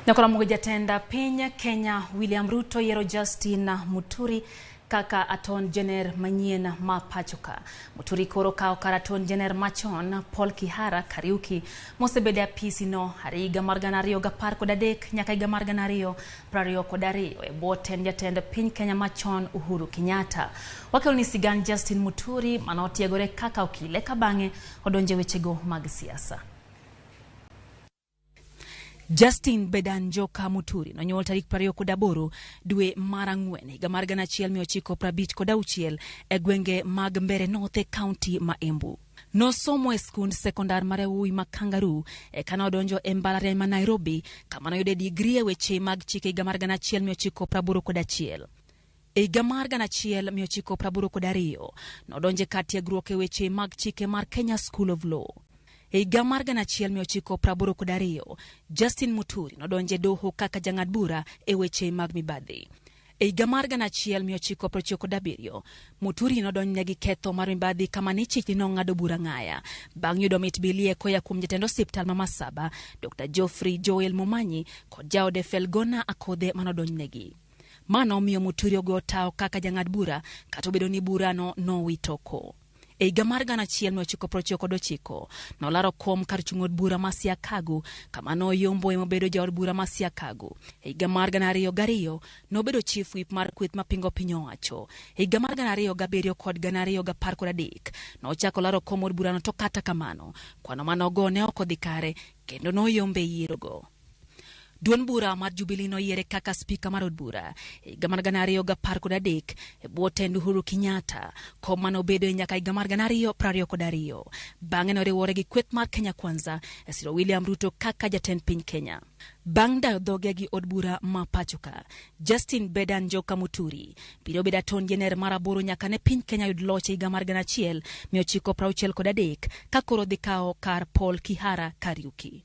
Nyakoromogo jatend piny Kenya William Ruto yiero Justin Muturi kaka Attorney General manyien ma pachoka. Muturi koro kawo kar Attorney General machon Paul Kihara Kariuki mosebedo e apisi no are higa mar 2013 nyaka higa mar 2022 e bwo tend jatend piny Kenya machon Uhuru Kenyatta. Wakeloni sigand Justin Muturi manotiegore kaka okil eka bang'e odonjo e wechego mag siasa. Justin Bedan Njoka Muturi nonyuol tarik 28 dwe mar ang'wen higa mar 1956 e gwenge mag Mbeere North e kaunti ma Embu. Nosomo e skund sekondar mar yawuowi ma Kangaroo eka nodonjo e mbalariany ma Nairobi kama noyude digri e weche mag chike higa mar 1981. E higa mar 1982 nodonjo e kar tiegruok e weche mag chike mar Kenya School of Law. E higa mar 1982, Justin Muturi nodonjo e doho kaka jang'ad bura e weche mag mibadhi. E higa mar 1997, Muturi nodonjne gi ketho mar mibadhi kama ne chich ni nong'ado bura ng'aya bang' yudo mit bilie koya kuom jatend osiptal ma Masaba, Dr. Geoffrey Joel Momanyi kod jaode Felgona Akodhe manodonjnegi. Ma nomiyo Muturi ogo otawo kaka jang'ad bura kata obedo ni burano nowit oko. E higa mar 1999, nolaro kom kar chung' od bura ma Siakago kama noyomboe mobedo jaod bura ma Siakago. E higa mar 2002, nobedo chief whip mar kweth mapingo piny owacho. E higa mar 2007 kod 2013, nochako laro kom od burano to kata kamano, kwano manogo ne ok odhi kare kendo noyombe e yierogo. Duond bura mar Jubilee noyiere kaka spika mar od bura e higa mar 2013 e bwo tend Uhuru Kenyatta, kom mane obedoe nyaka higa mar 2022. Bang'e noriwore gi kweth mar Kenya Kwanza e siro William Ruto kaka jatend piny Kenya. Bang' dayo dhoge gi od bura ma pachoka, Justin Bedan Njoka Muturi biro bedo Attorney General mar aboro nyaka ne piny Kenya yud loch e higa mar 1963 ka koro dhi kawo kar Paul Kihara Kariuki.